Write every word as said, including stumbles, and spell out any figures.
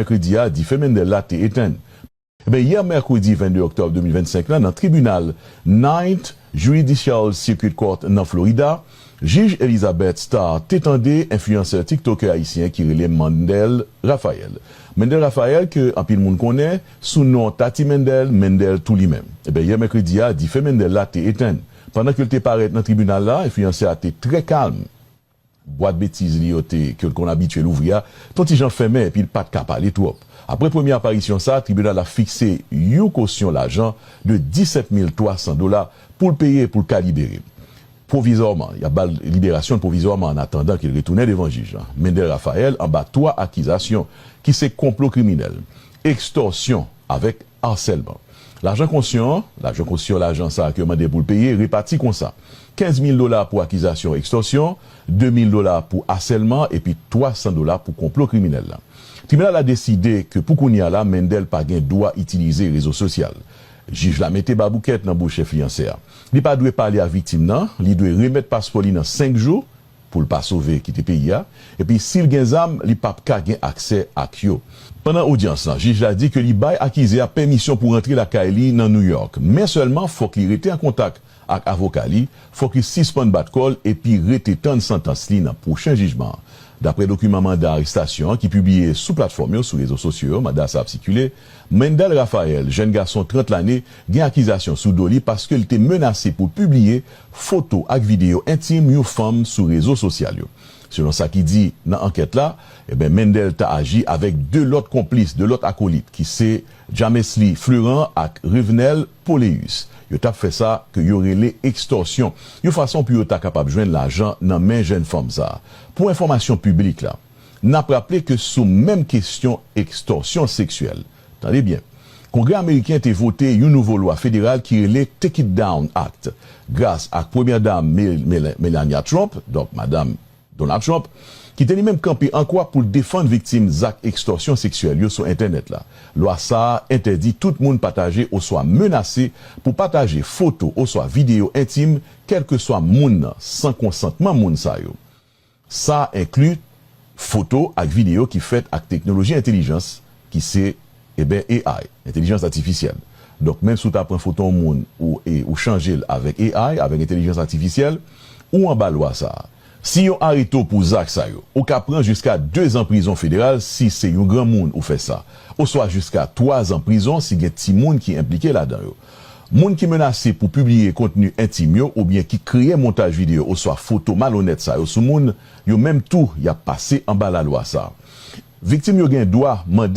mèkredi a, dife Mendel la te etenn. Ebyen, yè mèkredi vennde òktòb de mil vennsenk la, nan tribinal Ninth Judicial Circuit Court nan Florida, jij Elizabeth Starr te tande enfliyansè tiktokè ayisyen ki rele Mendel Raphael. Mendel Raphael, ke anpil moun konnen sou non Tati Mendel, Mendel tou li menm. Ebyen, yè mèkredi a, dife Mendel la te etenn. Pandan ke l te parèt nan tribinal la, enfliyansè a te trè kalm. Bwat betiz li yo te, ke l konn abitye louvri a, t on ti jan fèmen epi l pa t ka pale twòp. Apre premye aparisyon sa, tribinal la fikse yon kosyon lajan de disèt mil twa san dola pou l peye pou l ka libere. Pwovizwèman, y ap ba l liberasyon l pwovizwèman an atandan ke l retounen devan jij la. Mendel Raphael anba twa akizasyon ki se konplo kriminèl, ekstòsyon avèk asèlman. Lajan kosyon an, lajan kosyon lajan sa a ke yo mande pou l peye, repati konsa, kenz mil dola pou akizasyon ekstòsyon, de mil dola pou asèlman epi twa san dola pou konplo kriminèl la. Tribinal la deside ke pou kounye a la, Mendel pa gen dwa itilize rezo sosyal. Jij la mete baboukèt nan bouch enfliyansè a. Li pa dwe pale ak viktim nan, li dwe remèt paspò li nan senk jou, pou l pa sove kite peyi a, epi si l gen zam, li p ap ka gen aksè ak yo. Pandan odyans lan, jij la di ke li bay akize a pèmisyon pou rantre lakay li nan New York, men sèlman fòk li rete an kontak ak avoka li, fòk li sispann bat kò l epi rete tann santans li nan pwochen jijman an. Daprè dokiman manda arestasyon an ki pibliye sou platfòm yo sou rezo sosyo yo, manda sa ap sikile, Mendel Raphael, jèn gason trant lane, gen akizasyon sou do li paske l te menase pou pibliye foto ak videyo entim yon fanm sou rezo sosyal yo. Selon sa ki di nan ankèt la, ebyen, Mendel ta aji avèk de lòt konplis, de lòt akolit, ki se Jamesly Fleurant ak Revenel Poleus. Yo t ap fè sa ke yo rele ekstòsyon, yon fason pou yo ta kapab jwenn lajan nan men jèn fanm sa a. Pou enfòmasyon piblik la, n ap raple ke sou menm kesyon ekstòsyon seksyèl, tande byen, Kongrè ameriken te vote yon nouvo lwa federal ki rele Take It Down Act, gras ak Premyè Dam Mel-, Mel-, Melania Trump, donk Madanm Donald Trump, ki te li menm kanpe an kwa pou l defann viktim zak ekstòsyon seksyèl yo sou entènèt la. Lwa sa a entèdi tout moun pataje oswa menase pou pataje foto oswa videyo entim, kèlkeswa moun nan, san konsantman moun sa yo. Sa enkli foto ak videyo ki fèt ak teknoloji entèlijans ki se, eben, A I, entèlijans atifisyèl. Donk, menm si w ta pran foto yon moun, ou, e, ou chanje l avèk A I, avèk entèlijans atifisyèl, ou anba lwa sa a. Si yo arete w pou zak sa yo, ou ka pran jiska de zan prizon federal si se yon granmoun ou fè sa, oswa jiska twa zan prizon si gen timoun ki enplike ladan yo. Moun ki menase pou pibliye kontni entim yo oubyen ki kreye montaj videyo oswa foto malonèt sa yo sou moun, yo menm tou, y ap pase anba lalwa sa a. Viktim yo gen dwa mande